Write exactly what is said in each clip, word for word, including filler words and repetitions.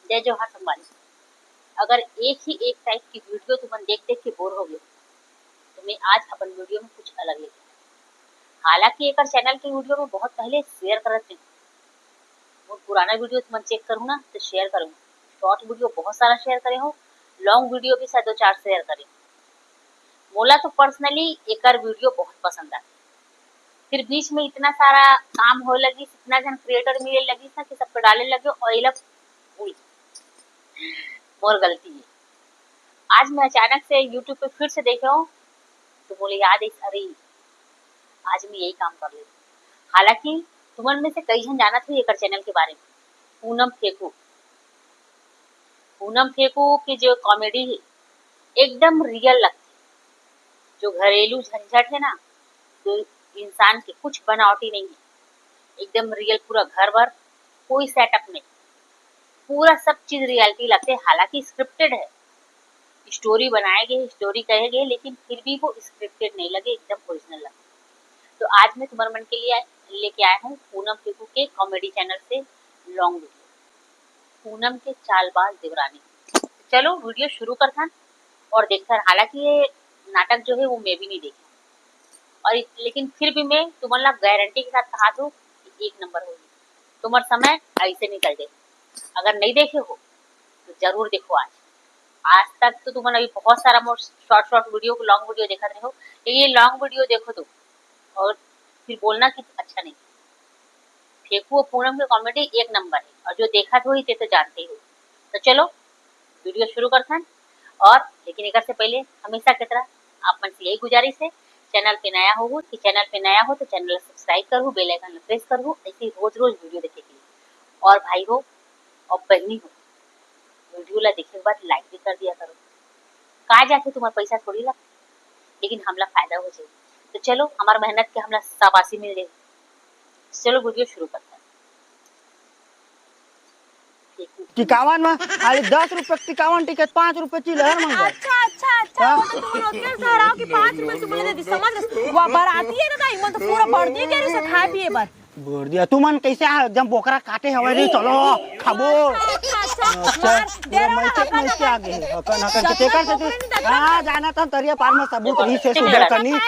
जय जोहार संगवारी। अगर एक ही एक टाइप की वीडियो तुमन देख देख के बोर हो गए, तो मैं आज अपन वीडियो में कुछ अलग लेके आया। हालांकि एकर चैनल के वीडियो में बहुत पहले शेयर करत रहे, वो पुराना वीडियो तुमन चेक करूँ ना तो शेयर करूँ। शॉर्ट वीडियो बहुत सारा शेयर करे हो, लॉन्ग वीडियो भी शायद दो चार शेयर करे। मोला तो पर्सनली एकर वीडियो बहुत पसंद आथे। फिर बीच में इतना सारा काम होए लगिस, इतना जन क्रिएटर मिले लगिस ना कि सबके डाले लगे और एला भूल, मोर गलती है। आज मैं अचानक से यूट्यूब पे फिर से देखे हूँ तो मोला याद आई, अरे आज मैं यही काम कर लेती। हालांकि तुमन में से कई झन जानत हो एकर चैनल के बारे में, पूनम फेकू। पूनम फेकू के जो कॉमेडी है एकदम रियल लगथे। जो घरेलू झंझट है ना, तो इंसान के कुछ बनावटी नहीं है, एकदम रियल, पूरा घर भर, कोई सेटअप नहीं, पूरा सब चीज रियलिटी लगथे। हालांकि स्क्रिप्टेड है, स्टोरी बनाए गए, स्टोरी कहे गए, लेकिन फिर भी वो स्क्रिप्टेड नहीं लगे, एकदम ओरिजिनल लगे। तो आज मैं तुम्हारे मन के लिए लेके आया हूँ पूनम फेकू के कॉमेडी चैनल से लॉन्ग वीडियो, पूनम के चालबाज देवरानी। चलो वीडियो शुरू करथन और देखथन। हालांकि ये नाटक जो है वो मैं भी नहीं देखी, और इत- लेकिन फिर भी मैं तुमन ला गारंटी के साथ कहा दूँ कि एक नंबर होगी। तुम्हार समय ऐसे निकल जाए। अगर नहीं देखे हो तो जरूर देखो आज। आज तक तो तुमन अभी बहुत सारा मोर short short video, long video देखत रहे हो, ये लॉन्ग वीडियो देखो तुम और फिर बोलना कि अच्छा नहीं। फेकू और पूनम के कॉमेडी एक नंबर है, और जो देखत हो ही ते तो जानते ही हो। तो चलो वीडियो शुरू करथन। और लेकिन एकर से पहले हमेशा की तरह आप मन से यही गुजारिश है, चैनल पे नया हो तो चैनल पे नया हो तो चैनल सब्सक्राइब करहू, बेल आइकन प्रेस करहू, ऐसे ही रोज रोज वीडियो देखे के लिए। और भाई हो और बहनी हो, वीडियो ला देखे के बाद लाइक भी कर दिया करो। का जाथे तुम्हार पैसा थोड़ी लगथे, लेकिन हमला फायदा हो जाए। तो चलो हमार मेहनत के हमला शाबाशी मिल जाए। चलो वीडियो शुरू करते हैं। टिकावन में खाली दस रुपए के टिकावन टिकट, पाँच रुपए चिल्लर मंगो। अच्छा अच्छा अच्छा, हाँ? वो तो तुमन ओतके सहराव कि पाँच रुपए तुमन दे दी, समझ ले। वो बराती है ना, इमन तो पूरा भर दिए गए उसे खाए पिए बर। भर दिया। तुमन कैसे आ, जब बोकरा काटे हवे रे, चलो खाबो। अच्छा अच्छा, अच्छा, मार, पूरा डेरा मैं वाला के मैं हकन के आगे हकन। हकन हकन के तेकर से तू, हाँ, जाना था तरिया पार में सबूत रही से सुधर कनी।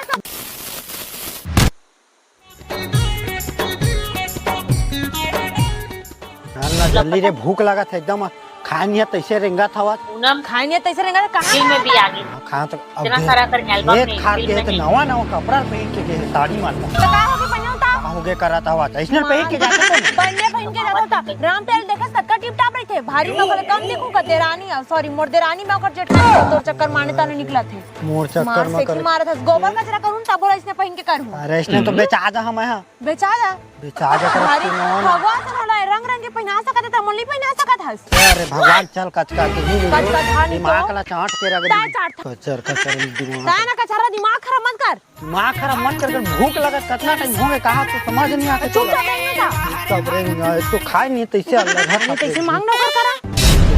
चल ना जल्दी रे, भूख लागत है एकदम, खाए नहीं है तैसे रेंगत हवत। पूनम खाए नहीं है तैसे रेंगत है, कहाँ दिल में भी आ गई। हाँ, खाए तो अब इतना दे। सारा कर एल्बम एक में, खाद फिल्म के है तो में। नवा नवा कपड़ा पहन के गए, साड़ी मारता। तो का हो गए, बनिया उतार। का हो गए करत हवत, ऐसने पहन के जाते तो नहीं। बनिया पहन के जाता था। राम प्याल देखा, सबका टिप टाप रही थे, भारी में ओकर कम देखू का, देरानी, सॉरी, मोर देरानी में ओकर जेठानी, तोर चक्कर माने ताने निकला थे। मोर चक्कर मार में से कर। मारत हस, गोबर कचरा करूँ, तब बोला इसने पहन के करूँ। अरे, इसने तो बेचा जा हम यहाँ। बेचा जा। बेचारा कर भारी के नवा ना। भगवान से बोला है, रंग रंग के पहना सकत है, त मोला नहीं पहना सकत हस। अरे भगवान, चल कचका के ही ले। कचका धान ही दिमाग तो। ला चाट के रख ताय दी। चाट था। कचर कचर दिमाग। ताय ना कचरा, दिमाग खराब मत कर। दिमाग खराब मत कर, भूख लगत कतना टाइम हो गए, कहा तो समझ नहीं आते। चुप जा, नहीं जा। तब रे ना, एक तो खाए नहीं, तैसे अलग है, नहीं, तैसे मांग ना कर करा।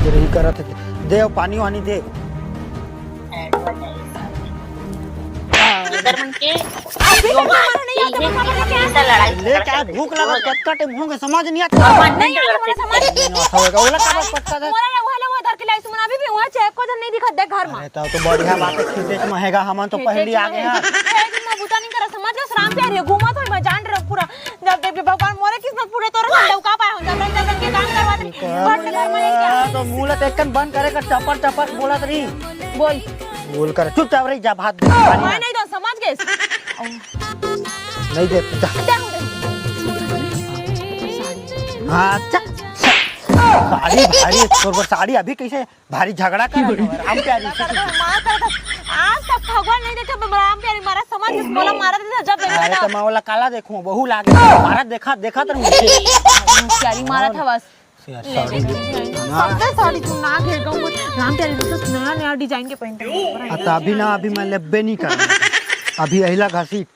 इधर ही करत है। दे पानी वानी दे। एडवर्टाइज। इधर मन के अभी तक हमारा नहीं आता, यही हमारा क्या? हमेशा लड़ाई ले झगड़ा का करते भूख लगा, हैं। कतका टाइम हो गया, समझ नहीं आता। भगवान नहीं नहीं आता, लड़ते बोला, समझ नहीं आता होगा। ओला का पत्ता दे। मोला लगा, ओला वो धर के लाई, सुमन अभी भी वहाँ चेक को जन नहीं दिखत, देख घर में। अरे तो, तो बढ़िया बात है, खेते में हेगा, हमन तो खेते पहली में आ गए हैं। खेत में बुता नहीं करा, समझ लो, राम प्यारी है, घूमा तो मैं जान रहा हूँ पूरा। जब देवी भगवान मोरे किस्मत पूरे तोरे संग लौका पाए हो, जब रंग जब रंग के काम करवा दे, बट घर में नहीं क्या? तो मुंह ला तेकन बंद करे कर, चपर चपर बोलत रही। बोल। बोल कर, चुपचाप रही, जा भात दे, पानी मैं मार। नहीं दो, समझ गए? नहीं दे, जा। दे, दे। हाँ, अच्छा। साड़ी भारी, तोर बर साड़ी अभी कैसे भारी झगड़ा कर रहा है, राम प्यारी से। मार कर दो। आज तक भगवान नहीं देखे, मैं राम प्यारी मारा, समझ गए? मोला मारा देते जब अरे तो मैं वाला काला देखूं, बहू लागे, मारा देखा, देखा तो नहीं। प्यारी मारा था बस। यार, साड़ी। सबसे साड़ी तू ना घेर गाऊं मैं। राम प्यारी तो नया नया डिजाइन के पहनते हैं। आ, तो अभी ना, अभी मैं लेबे नहीं कर। अभी अहिला घसीट,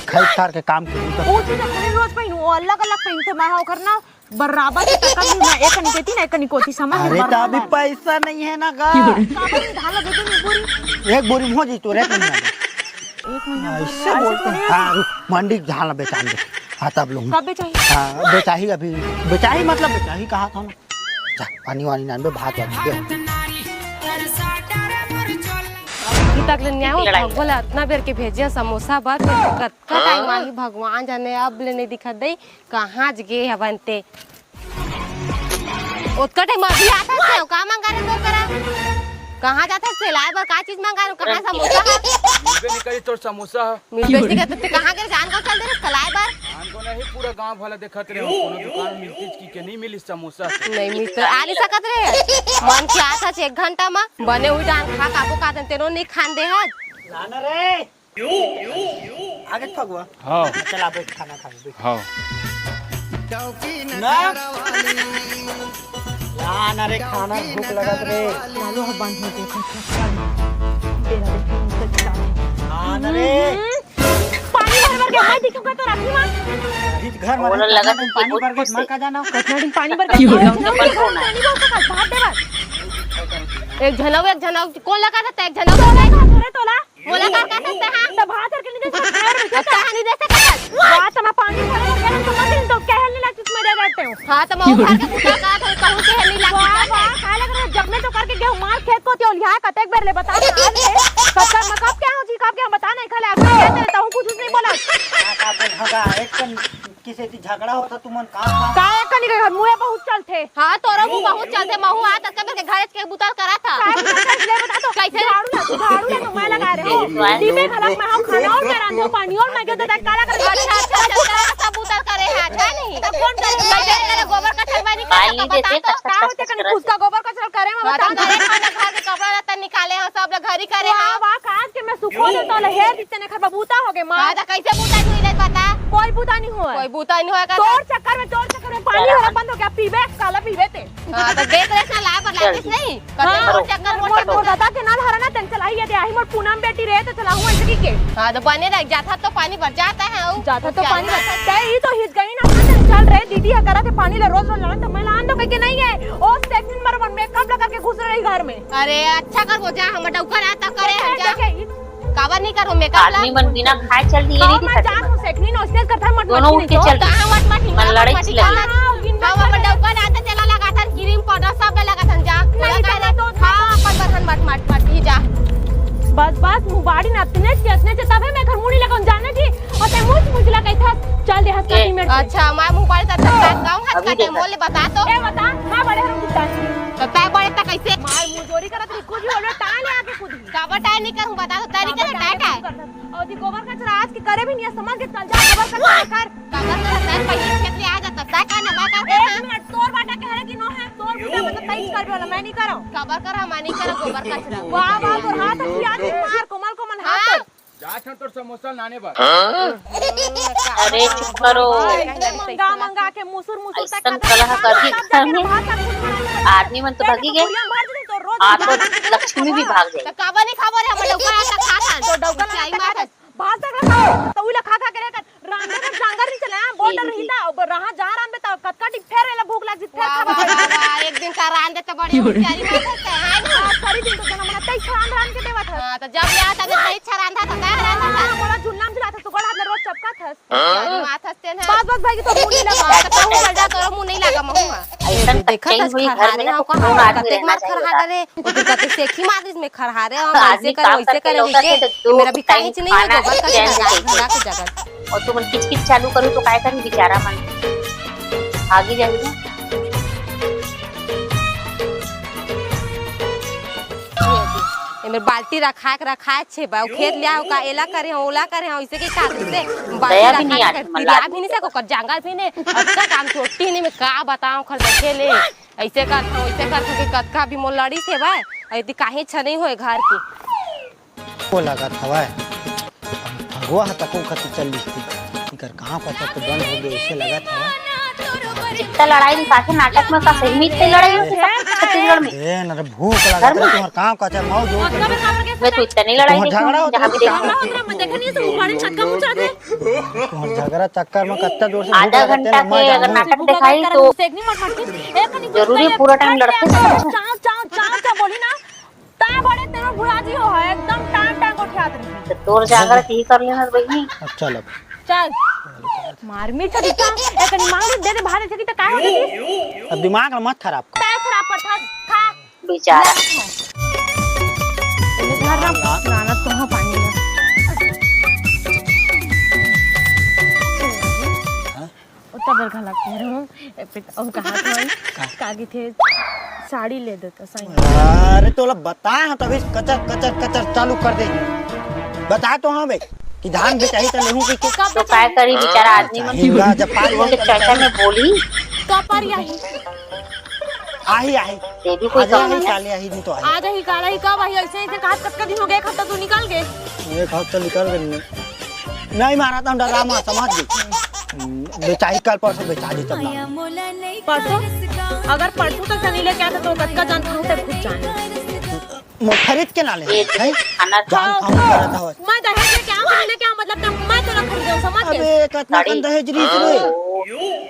खाई खार के काम करूँ तो। वो चीज अपने रोज पहनू, वो अलग अलग पहनते। मैं ओकर ना बराबर के टक्कर में मैं एक निकेती ना, एक निकोती समझ अरे, तो अभी पैसा नहीं है ना गा। काबर धान लगे तो बोरी। एक बोरी में हो जी तो रेट नहीं है। एक महीना भर ऐसे में बोलते हैं। हाँ, रुक, मंडी के धान बेचान दे। हाँ, तब लूँ। कब बेचाही? हाँ, बेचाही अभी। बेचाही मतलब बेचाही कहा था ना। जा, पानी वानी नानबे, भात वात दे। अभी तक ले नइ आए हो, लड़ाई। भगवान ला अतना बेर के भेजे समोसा बर, कतका टाइम आही भगवान जाने, अब ले नइ दिखत दई, कहाँ ज गे हवन ते। ओतका टाइम अभी आत हस, का मंगा रहे तोर करा? कहाँ जात हस, लाए बर का चीज मंगा रहे, कहाँ समोसा है? मिलबे नइ करी तोर समोसा ह। मिलबे नइ करत, ते कहाँ के जान को चल दे रे, लाए बर? जान को नहीं, पूरा गांव भला देखत रहे, कोनो दुकान में मिलतीच कि के नइ मिलिस समोसा। नइ मिलत, आ नइ सकत रे। मन के आत हस एक घंटा म, बने हुई डाल खा, काबो का देन, तेनो नइ खान दे हस। लाना रे। आगे फगुआ। हाँ। चला बैठ, खाना खा ले, बैठ। हाँ। ना। लाना रे, खाना भूख लगत रे। लालो, हम बंद हो गए। लाना रे। पानी भर भर के मैं दिखूंगा तो राखी माँ। अभी घर में बोला लगा था कि पानी भर के माँ का जाना। कतना दिन पानी भर के पानी भर के भात देवा। एक झनौ, एक झनौ, कौन लगा था? एक झनौ तोला, तोला। मोला का कह सकते हैं? तो भात करके नहीं दे सकते हैं, तो कहा नहीं दे सकते हैं? बात में पानी भरे हो गया, तो मत तो कहल नहीं लगती, मैं दे देते हूँ। हाँ, तो मैं उधार के पूछा का था, कहूँ कहल नहीं लगती। वाह, वाह, खाए लग रहा है, जब मैं तो करके गेहूं मार खेत को त्यो लिया, कतेक बेर ले बता, आज ले। कब, कब, मैं कब क्या हूँ जी, कब क्या हूँ, बता नहीं, खाले आगे क्या तेरे, तो कुछ नहीं बोला। का बोल, हगा, एक कन किसे से झगड़ा होता तुमन का, का? का एक कनी रहे, मुँह बहुत चलते। हाँ, तोरा मुँह बहुत चलते, महू आ तक के घर के बुता करा था। काय बुता करे, ले बता तो। कैसे? झाड़ू ला, झाड़ू ला, मैं लगा रहे हो। दीपे घलक में हम खाना और मैं रांधे हो, पानी और मैं के देता, काला कर। अच्छा, अच्छा, अच्छा, अच्छा, सब बुता करे है, अच्छा नहीं। तो कौन करे? कैसे करे? गोबर कचरा बाहर निकाल पानी के देते, बता तो। कचरा, का होते कचरा, कनी कचरा। उसका गोबर कचरा करे में हाँ, बता। तो करे खाना, घर के कपड़ा लत्ता निकाले हो, सब लोग घर ही करे वाह, हो। वाह, काज के मैं सुखो दे तो लहेर दिते ने घर में बूता हो गए माँ। हाँ, तो कैसे बूता जुई ले बता? कोई बूता नहीं होए। कोई बूता नहीं होए का? तोर चक्कर में, तोर चक्कर में पानी वाला बंद हो गया, पीबे, काला पीबे ते। हाँ, तो देख रहे ना, लाए पर लाए नहीं। कते हाँ, मोर चक्कर, मोर मोर, चक्कर। मोर दादा के नाल हरा ना, तन चलाई ये दे, आही मोर पूनम बेटी रे, तो चलाहूँ ऐसे की के। हाँ, तो बने रह, जाता तो पानी भर जाता है, ऊ। जाता तो पानी भर, ते ही तो हित गई ना, तन चल रहे, दीदी है करा थे पानी ले, रोज रोज लड़न, तो मैं लान दो कह के नहीं है। ओ, सेकंड नंबर वन मेकअप लगा के घुस रही घर में। अरे, अच्छा कर वो जा, हम डौका ना तब करे, हम जा। देखे, ई काबर नहीं करो मेकअप ला? आदमी मन बिना खाए चल दिए हाँ, नहीं मैं दिखत जान हूँ, सेकनी नोचने करता है, मट दोनों मट उठ के नहीं चल तो। दिए। कहाँ मट मट नहीं, मन लड़ाई मट चिल्लाई। कहाँ? हम अपन डौका ना तो चला लगा था, क्रीम पाउडर सब लगा था, जा। नहीं, लगा पहले था। तो हाँ, अपन बदन मट मट मट ही जा। बस, बस, मुबाड़ी ना अतने से, अतने से तबे मैं घर मुड़ी लगन जाने थी। और ते मुझ मुझला कहता, चल दे हंस ए, काटी मेरे से। अच्छा, मैं मुबाड़ी तक तक गाऊंगा, अभी कहते देखा। मोले बता तो। ए, बता, मैं बड़े हूँ कितना। तो तय बड़े तक कैसे? मार मुजोरी करत रही, कुछ भी बोलो, टांग ले आके कूद। काबर टाय नहीं करूँ, बता तो, तय नहीं करे, टाय का? और जी गोबर कचरा आज के करे भी नहीं है, समझ के चल जा, गोबर कचरा कर। काबर कचरा कर, पहले खेत ले आ जाता, तय का ना, मैं का एक मिनट, तोर बाटा कह रहे कि नो है, तोर बुढ़ा मतलब तय कर वाला, मैं नहीं करो। काबर कर, हम नहीं करो गोबर कचरा। वाह, वाह, तोर हाथ किया नहीं मार, कोमल, कोमल हाथ। हाँ। जात हन तोर समोसा लाने बर। अरे चुप करो। मंगा मंगा के मुसुर मुसुर तक अइसन कलह करही घर में। आदमी मन तो भागी गए, आप तो लक्ष्मी भी भाग जाए। तो काबर नहीं खाबो रे, हम डौका आता खा खान। तो डौका ला खा खा, भात तक ला खा, तो उला खा खा के रहत। रांधे में जांगर नहीं चला, बोल डर रही था, अब रहा जा रांधे तो कतका टिक फेर एला भूख लग जी, फेर वाह, खाबो। वाह, वाह, वाह, एक दिन का रांधे तो बड़ी होशियारी मारत है, है ना? हाँ, सरी दिन तो जना मना तई छान रांध के देवत है। हाँ, तो जब ले आता तो तई छान रांधा था, का रांधा था? हाँ, बोला झुल्ला में झुलाता, तू गोड़ हाथ ले रोज चपका था। हाँ? माथा से ना। बस, बस भाई, तो मुंह नहीं लगा। हाँ, तो कहूँ चल जा, तोरा मुंह नहीं लगा, महू हाँ। अइसन देखा कहीं था हुई घर खरहारे में ना हो तो कहाँ कौन आदमी कतेक रहना मार चाहिए खरहा बता? डरे। ओकर कते सेखी मार दिस में खरहारे हो, आदमी ऐसे करे, काम वैसे करके करे, लौटा वैसे। के तो ये मेरा भी दो काहे टाइम च नहीं हो, खाना गोबर का चैन से चला, चाहिए। घुरा के जगह। और तुमन किचकिच चालू करू तो काय करही बेचारा मन? आगे जाही ना। एमे बाल्टी रखाए के रखाए छे बा, उ खेत ले आओ का, एला करे हो, ओला करे हो, इसे के का से बाल्टी दया भी नहीं रखाए आती के मन तिरिया लागे। भी नहीं सको कर जांगर भी ने, अच्छा काम छोटी नहीं में का बताओ खर देखे ले, ऐसे कर हो, ऐसे कर हो कि कतका भी मोर लड़ी से बा, अइती काहे छ नहीं होए घर की। को लगत हवय। फगुआ ह तको खती चल दिसती। इकर गाँव का तक बंद हो गए, इसे लगत हवय। इतना लड़ाई में काहे नाटक में का सही में इतनी लड़ाई होती सब छत्तीसगढ़ में? ए, न रे, भूख लगत घर में? है, तुम्हार गाँव का चाहे मऊ जो मैं तो इतनी लड़ाई तुम्हार देखी झगड़ा हूँ, होता जहाँ भी है, देखी। झगड़ा होता है, मैं देखे नहीं, सब उखाड़े छक्का मुचा दे। तुम्हार झगड़ा चक्कर में कत्ता जोर से भूख आधा लगत है, घंटा मैं के अगर जानू। नाटक दिखाई तो सेकनी मत मत की। एक नहीं जरूरी पूरा टाइम लड़ते हैं। चाव, चाव, चाव, चाव बोली ना। ता बड़े तेरो भुराजी हो है, एकदम टांग टांग उठा दे। तो तोर जागर की कर लेना बहिनी। अच्छा लग। चल। मार मिर्च दिखा, एक मांग दे दे, भारे से कि त काय हो गई? अब दिमाग ल मत खराब कर। काय खराब कर था? खा। बेचारा। ले धर ना, नाना तो हाँ पानी ले। हाँ? उतना बड़का लगते हैं हम। ए, पिता, ओ, कहा था? का? का थे? साड़ी ले देता, साड़ी। अरे, तोला बताए हँव, तभी कचर, कचर, कचर चालू कर दे। बताए तो हँव बे, कि धान बेचाही त लेहूँ कहिके। तो काय करी, बेचारा आदमी मन चाही ना, जब पारी उनके आही, चर्चा में बोली। का पारी आही? आही, आही। ये भी कोई आज काम आही, नहीं है। काले आही, नहीं तो आही। आज आही, काल आही, कब आही? ऐसे, ऐसे कहा, कतका दिन हो गए, एक हफ्ता तो निकल गए। एक हफ्ता निकल गए। नहीं मारा था, डरा मत, समझ गई। हम्म, बेचाही कल परसों बेचा दी तब ना। परसों? अगर परसों तक नहीं लेके आता तो कतका जान खाऊं, तब खुद जान। मैं खरीद के ना ले, ये हैं? खाना जान खाऊं करत हवस। मैं दहेज लेके आऊं, लेके आऊं, मतलब कि मैं तो ना खरीदूं, समझ गए? अबे, कतना कन दहेज रहीस रे?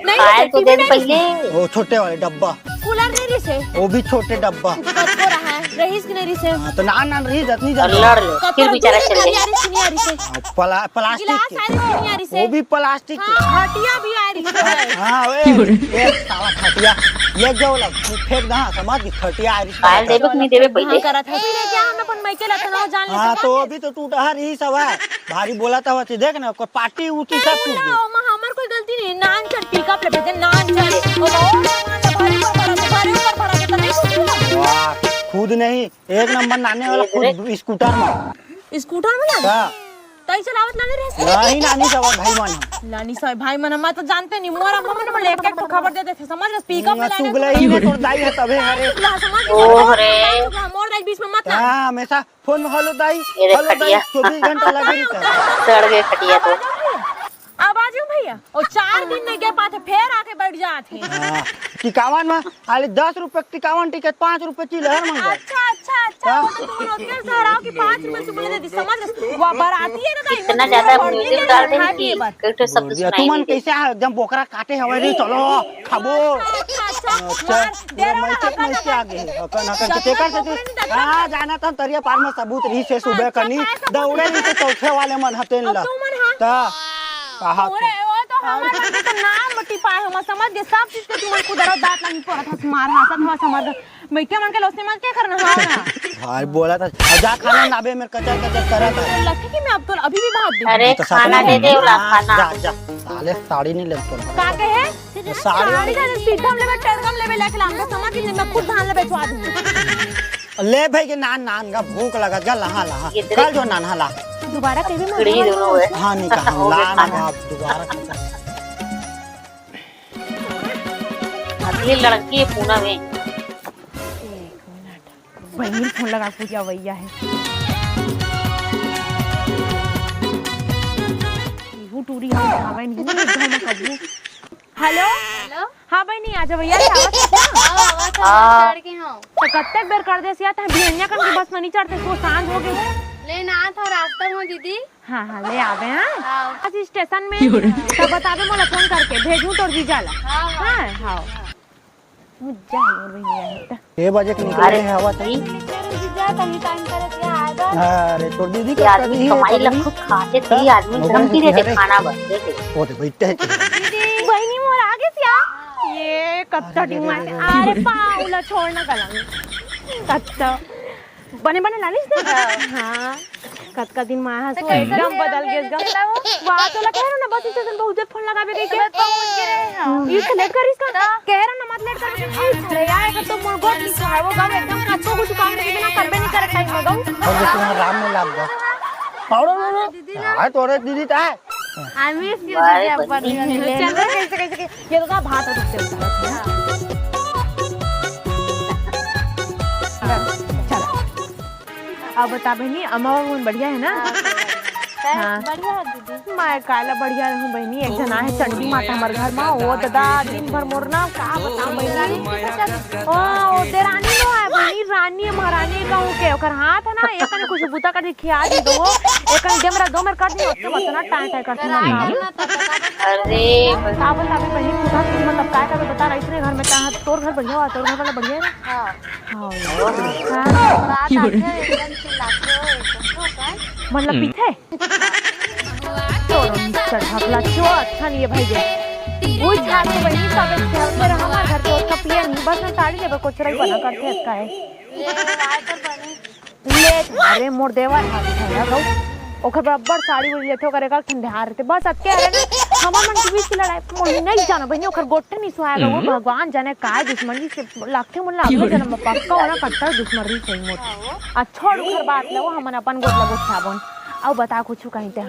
नहीं, खाए तो टीवी दे नहीं पहले। वो छोटे वाले डब्बा। कूलर नहीं रहीस हे। वो भी छोटे डब्बा। कतको रहा है, रहीस कि नहीं रहीस हे? हाँ, तो नान नान रहीस, जतनी जतनी। लड़ ले, कतको फिर बेचारा चल गया। रहीस कि नहीं रहीस हे? हाँ, प्ला-, प्लास्टिक गिलास के। आ रहीस कि नहीं रहीस हे? वो भी प्लास्टिक के। हाँ, खटिया भी आ रहीस हे। हाँ, ओए, ए, साला खटिया। ये जो लग, फेंक दे, हाँ, समझ गई, खटिया आ रहीस। काल देबे कि नहीं देबे पहले? हाँ, करत है। अभी लेके आ, मैं अपन मायके ला तनाव जान ले हाँ, सकत तो है। अभी तो टूटा रहीस हवय। भारी बोलत हवय, देख ना, ओकर पार्टी उटी सब टूट गे। ओमा हमर कोई गलती नहीं, नान चल पिकअप ले भेजे, नान चल। ओ, ओ, भारी ऊपर भरा दे, भारी ऊपर भरा दे, तो नहीं कुछ हुआ। वाह, खुद नहीं, एक नंबर नाने वाला ये खुद देख। स्कूटर में। स्कूटर में ना? का? तई चलावत लाने रहे से? नहीं, नानी सब भाई मन। नानी सब भाई मन, मैं तो जानते नहीं, मोर अम्मा मन बोले, एक एक ठो खबर दे देथे, समझ गए, पिकअप में लाने सुगला को ही नहीं, तोर दाई है तबे हरे। सुगला, समझ गए? ओ रे। सुगला, मोर दाई बीच में मत ला। हाँ, हमेशा फोन में, "हेलो दाई, ये देख हेलो दाई," खटिया। चौबीस घंटा लगे रही था। सड़ गए खटिया तो। अब आ जाओ भैया, और चार दिन नहीं गए पाते, फिर आके बैठ जाते हैं। हाँ, टिकावन में आले दस रुपए टिकावन टिकट, पाँच रुपए चिल्लर मांगे। अच्छा, अच्छा, अच्छा, हाँ? वो तो तुम लोग के सराव की पाँच रुपए से बोले दे दी, समझ गए? वो बाराती है ना, तो इतना इनको ज्यादा बोल दिया music डाल देंगे खाए कि पिए बर। एक ठो शब्द सुनाई तुमन नहीं देता। कैसे है? एकदम बोकरा काटे हवे रे, चलो। खाबो। अच्छा, अच्छा, अच्छा, अच्छा। मार, दे रहा मैं हूँ, चेक में से आगे है। अकन, अकन के तेकर से तू, हाँ, जाना था तरिया पार में सबूत रही से सुबह अच्छा, कनी, अच्छा, सबूत दौड़े रही से चौथे वाले मन हतेन ला। तू मन, हाँ। ता, कहा तू रे, वो तो हमारे मन के तो नाम बटी पाए, हम समझ गए, सब चीज के तुमन कुदरत दांत नहीं पड़त हस, मार हंसत हवा समझ गए। मैं क्या मन के लोसने मन के करना, हाँ ना। भाई बोला था, अब जा खाना लाबे मेरे कचर कचर करा था। लखे कि मैं अब तो अभी भी भाग दे। अरे, तो साथ खाना में दे दे, उला हाँ, खाना। जा, जा, साले साड़ी नहीं ले तो। का कहे? साड़ी साड़ी का सीधा हम लेबे, टरकम लेबे, लेके लाम, समझ नहीं, मैं खुद धान ले बेचवा दूँ। ले भाई के नान, नान का भूख लगा, जा लहा, लहा। ये तेरे कल जो नान हला। दोबारा कभी मैं खड़ी दोनों है। हाँ, नहीं कहा, हो गया ला ना खाना। बाप, दोबारा कल। अगली लड़की है पूनम है। एक मिनट। बहिनी फोन लगा के पूछा भैया है। इहू टूरी हम आवे नहीं, नहीं घर में कबू। हेलो? हेलो? हाँ बहिनी, आजा भैया, क्या आवत है क्या? हाँ, आवत है, हाँ। चढ़ के हाँ। तो कत्ते बेर कर देस या, तह बिहनिया कन के बस में नहीं चढ़ते, सो सांझ हो गई। ले ना, था रास्ता में दीदी। हाँ, हाँ, ले आवे, हाँ। हाँ। बस स्टेशन में, तब बताबे मोला फोन करके, भेजूं तोर जीजा ला। हाँ, हाँ। हाँ, हाँ। मुझे जाए और भैया है तो। छह बजे के निकले अरे, हैं, हवा तो। नहीं, नहीं, तेरे जीजा कहीं टाइम करे क्या आएगा? अरे, तोर दीदी ये का आदमी कभी है, कमाई कभी ला नहीं। खुद खाते थे, हाँ, आदमी मगर धमकी देते अरे, खाना बस, देते। वो तो बैठते हैं। दीदी, बहिनी मोर आगे से आ। ये कत्ता अरे, टीम अरे, आते। अरे, अरे, पाउला छोड़ना कलंग। कत्ता। बने बने लानिस ना? हाँ। हाँ। कतका दिन में आया तो हस, कैसे एकदम तेरा बदल गया मेरे एकदम। चला वो? वाह, तोला कह रहा ना, बस स्टेशन बहुत देर फोन लगावे कह के। तो बस पहुंच के रहे हम। ये तो लेट करिस का? तो? कह रहा ना, मत लेट कर। अरे यार, एक तो मोर गोठ लिखा है, वो गाँव एकदम कतको कुछ काम के बिना करबे नहीं करे टाइम में गाँव। और जो तुम्हारा राम में लाग गया। और, और, और, दीदी ना। हाँ, तोरे दीदी तो है। I miss you, बाय, दीदी, अपन बनी। चल, कैसे, कैसे, कैसे? ये तो का भात है, रुक, चल, चल, चल। अब बता बहिनी, अम्मा बाबू मन बढ़िया है ना? हाँ, बढ़िया। हाँ। बढ़िया है दीदी। मैं काला बढ़िया रहूं बहिनी, एक जना है चंडी माता हमर घर में, वो दादा दिन भर मोर ना का बताऊं बहिनी। ओ, ओ देरानी नो है बहिनी, रानी है महारानी कहूं के, ओकर हाथ है ना, एक कने कुछ बूता कर खिया दी दो, एक कने डेमरा दो मेर कर दी, ओते बतना टाय टाय करती ना। अरे, का बोल अभी बहिनी, तू घर, मतलब, काय करबे बता, रईस रे घर में, कहाँ तोर घर बढ़िया हुआ, तोर घर वाला बढ़िया है ना? हाँ। हाँ। बात आथे, एकदम चिल्लाथे हो, एकदम हो, का? मतलब, हम्म। पीछे? चढ़कला चो अच्छा नहीं है भाई गे। वही छाड़ के बनी सब एक घर पे रहा, हमारे घर पे उसका पिया नहीं, बस मैं साड़ी लेबर को चुराई बना करते हैं, इसका है। ले, अरे मोर देवर हाथ है गौ। ओकर बराबर साड़ी उड़ी लेथे, ओकर एक ठन ध्यान रहथे। बस अतके हरे ना, हमर मन के बीच की लड़ाई। मोर नहीं जानो बहिनी, ओकर गोठे नहीं सुहाय गौ। भगवान जाने काय दुश्मनी से लगथे, मोला अगले जन्म में पक्का होना कट्टर दुश्मन रही सही मोर। अच्छा, ओकर बात ले, वो हमन अपन गोठ ला गोठाबोन। अउ बता कुछ कहीं ते।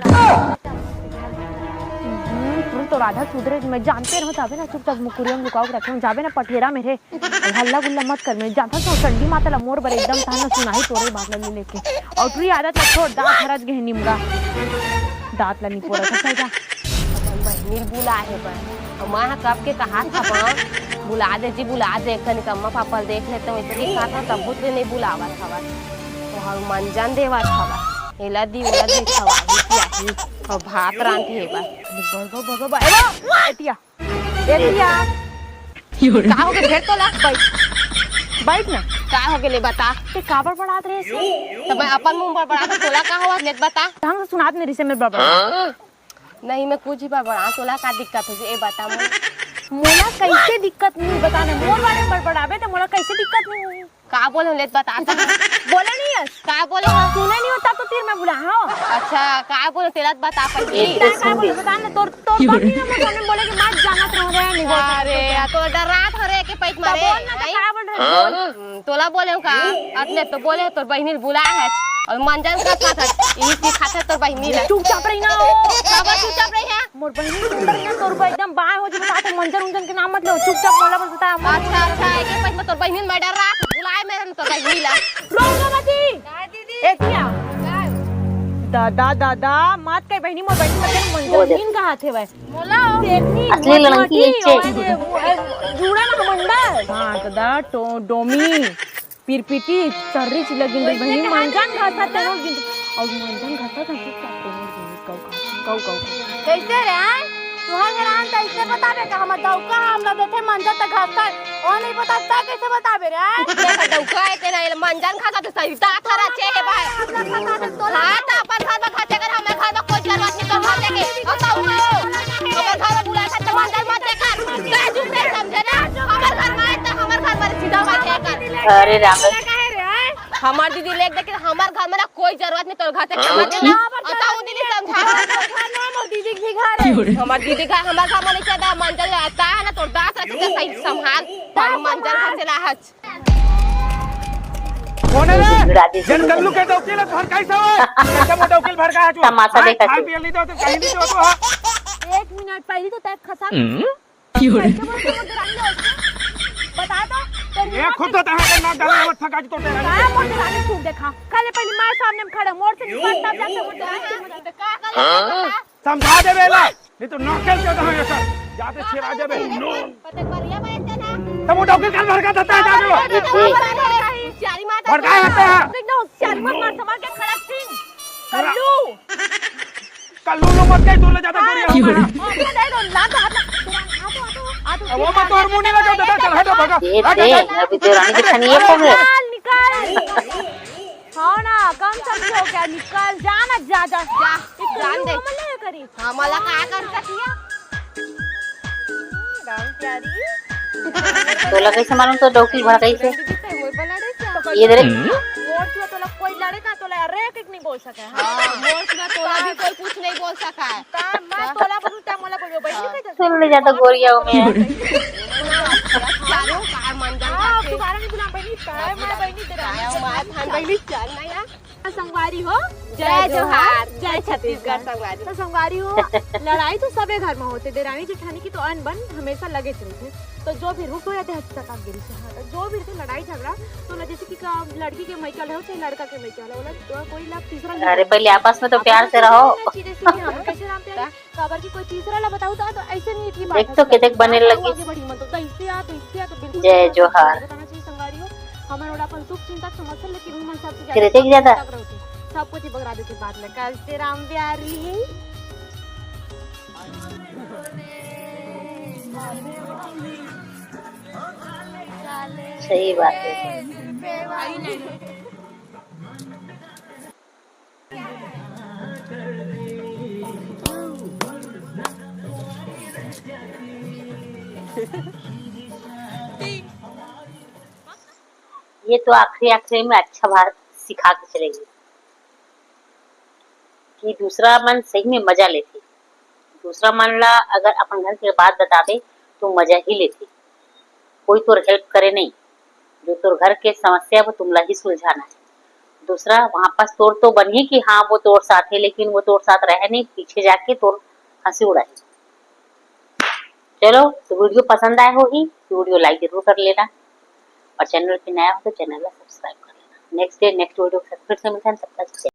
हम्म, तू तो राधा सुधरे, मैं जानते रहो, जाबे ना चुपचाप मुकुरिया में लुकाओ के रखे हूँ, जाबे ना पठेरा में रे। हल्ला गुल्ला मत कर, मैं जानता हूँ चंडी माता ला मोर बर एकदम ताना सुनाही तोरे बात ला ले लेके। अउ तू आदत ला छोड़, दांत हरज गए निमगा। दांत ला निपोरा था जा। अपन बहिनी ल बुला हे बर। अउ मैं ह कब के कहा था बा, बुला दे जी, बुला दे, कनिक अम्मा पापा ल देख लेते, वैसे भी कहा था, तब ले नहीं बुलावत हवा। तो हम मंजन देवत हवा। एला दी, ओला दी, खवा ही पिया ही। अउ भात रांध हे बर। बड़, बड़, बड़, बड़, बड़, ए बा, एतिया। ए भैया। का हो गे फेर तोला? बैठ। बैठ ना। का हो गे ले बता। ते काबर बड़ात रहे से? त मैं अपन मुंह बड़बड़ात, तोला का होवत ले बता। ढंग से सुनात नहीं रिसे मेरे बड़बड़ा। नहीं, मैं कुछ ही बड़बड़ा, तोला का दिक्कत हो ए बता मोला। मोला कैसे दिक्कत नहीं बता ना, मोर बारे में बड़बड़ाबे त मोला कैसे दिक्कत नहीं होही? का बोले हो, लेत बता तो। बोले नहीं है। का बोले हो? सुने नहीं होता तो तीर में बुला, हाँ। अच्छा, का बोले, तेरा बता पहले। एक तो का बोले, बता ना, तोर, तोर बहिनी ना मोर सामने बोले कि मत जानत रहो रे, नहीं बोल सकते। अरे, तो डरात हो रे के पैत तो मारे, बोल ना, तो आई? का बोल रहे हो? बोल। हम्म, तोला बोले हो का? अतले तो बोले, तोर बहिनी ल बुला है, अउ मंजन का साथ है, यही सिखाते तोर बहिनी ला। चुपचाप रही ना हो। काबर चुपचाप रही है? मोर बहिनी सुंदर ना, तोर ऊपर एकदम बाय हो जबे, ताते मंजन उंजन के नाम मत लो, चुपचाप मोला बस बता। अच्छा, अच्छा, एक एक पइत में तोर बहिनी मैं डर रहा, बुलाए मेरे तोर बहिनी ला। रोंगोमती। काय दीदी? ए किया? काय? दादा, दादा, मत कह बहिनी, मोर बहिनी मत कह, मंजन मीन कहा थे वै। मोला। शेरनी, असली लड़की मोटी, एक छे। ओए, ओए, जूड़ा ना मंडल। हाँ, दादा, टो-, डोमी। पिरपिटी, चर्री चिल्ला गिन रही बहिनी, मंजन घासा तेनो गिन, अउ मंजन घासा घासा तेनो गिन, कौ, कौ, कौ, कौ। कैसे रे, आय? तुहर घर आन त ऐसे बताबे का, हमर दौका हमला देथे मंजन त घासा, ओ नहीं बता त कैसे बताबे रे, आय? तेरा दौका है, तेरा ये मंजन घासा त सही, ता थारा चे है भाई। हमला घासा दे तोला। हाँ, त अपन घर में घासे कर, हमर घर में कोई जरूरत नहीं, तो घासे के, हम तो उठो। हमर घर में बुलाए था, त मंजन मत दे कर, क्या चुप रहे, समझे ना? हमर घर में आए, त हमर घर में सीधा बात है कर। अरे राम रे। हमर दीदी लेके देखे, हमर घर में ना कोई जरूरत नहीं तोर घर से, हमर दीदी, अउ तो दीदी समझा। घर ना मोर दीदी के भी घर है। हमर दीदी घर, हमर घर में नहीं ज्यादा मंजन रहता है ना, तोर दास रहते तो सही संभाल, पर मंजन घर से लाहच। कौन है रे? राधे जन कल्लू के डौकी ला भड़काई सब है। कैसे मोटा उकिल भड़का है तू? तमाशा हाँ, देखा खाए तू। पिए नहीं दो तो कहीं नहीं दो तो, हाँ। एक मिनट, पहली तो तय खसा। हम्म? कैसे बोलते हो, मोर देरानी हो? बता तो, तेरी ये माँ खुद की तो तहां के नाक डाले, हमर थका जी तो तेरा। काय मोर देरानी तू देखा? काले पहली माँ सामने में खड़ा, मोर से निपट, तब जाके मोर देरानी के मदद। का कर ले? समझा देबे ला, नहीं तो नौकर के तहां ऐसा जाते छिरा देबे। पते करिया बात है ना। तब वो डौकी काल भड़का देता है, जाके। ये देख। होशियारी मार भड़का है, होशियारी मत मार, समझ के खड़ा सिंह। कल्लू। कल लूलू मत कही, तोर ले जाता गोरिया हो गया। अरे दे दो, ला तो हाथ ला। आ तो, आ तो, आ तो, अब वो मत तोर मुंह नहीं लगा देता, चल हट, भागा। ये हट, दे, हट। अभी तो रानी के छनिए को है। निकाल, निकाल। हाँ ना, कम समझो क्या, निकाल, जा ना, जा, जा, जा। जान दे। हमला करी। हाँ, मला का कर सकिया? राम प्यारी। तोला कैसे मालूम तो डौकी भड़काई से? ये दे रे। मोर छुआ तोला कोई लड़े का, तोला अरे एक एक नहीं बोल सके। हाँ, मोर छुआ तोला भी कोई कुछ नहीं बोल सका है। का मैं तोला बोलूं, तब मोला बोलियो, बहिनी हाँ। कैसे? सुन ले जाता गोरिया में। चारों कार मंजन हाँ, करके। दोबारा नहीं बुला, बहिनी, तय मैं बहिनी तेरा। आया मार थान बहिनी, चल ना यार। संगवारी हो, जय जोहार, जय छत्तीसगढ़ संगवारी। तो संगवारी हो, लड़ाई तो सबे घर में होथे, देरानी जेठानी की तो अनबन हमेशा लगे रहिथे। तो जो भी रुक हो जाथे हद तक आप गिरी से, हाँ, तो जो भी रहिथे लड़ाई झगड़ा, तो ना जैसे कि का लड़की के मइका ले हो, चाहे लड़का के मइका ले हो, ओला तो कोई ला तीसरा नहीं अरे, बोलथे। पहले आपस में तो अपन प्यार से रहो। चीजें सीखे हम, कैसे राम प्यारी? काबर कि कोई तीसरा ला बताऊ त, त ऐसे नहीं ठीक बात देख है। तो कितने बने हाँ, लगी। आगे बढ़ी मत, तो इससे आ, तो इससे आ, तो बिल्कुल जय नहीं जोहार। बताना चाहिए संगवारी हो। हमन ओला अपन सुख चिंता समझथन, लेकिन उमन सबसे फिर ज्यादा देख ज्यादा। सब कुछ ही बगरा देथे बाद में। कैसे राम प्यारी? सही बात है। ये तो आखिरी आखिरी में अच्छा बात सिखा के चलेगी कि दूसरा मन सही में मजा लेथे। दूसरा मन ला अगर अपन घर के बात बताबे तो मजा ही लेथे। कोई तोर हेल्प करे नहीं, जो तोर घर के समस्या वो तुमला ही सुलझाना है। दूसरा वहां पास तोर तो बनही कि हाँ वो तोर साथ है, लेकिन वो तोर साथ रहे नहीं, पीछे जाके तोर हंसी उड़ाही। चलो, तो वीडियो पसंद आए होही तो वीडियो लाइक जरूर कर लेना, और चैनल पे नया हो तो चैनल ला सब्सक्राइब कर लेना। नेक्स्ट डे नेक्स्ट वीडियो के साथ फिर से मिलते हैं, तब तक जय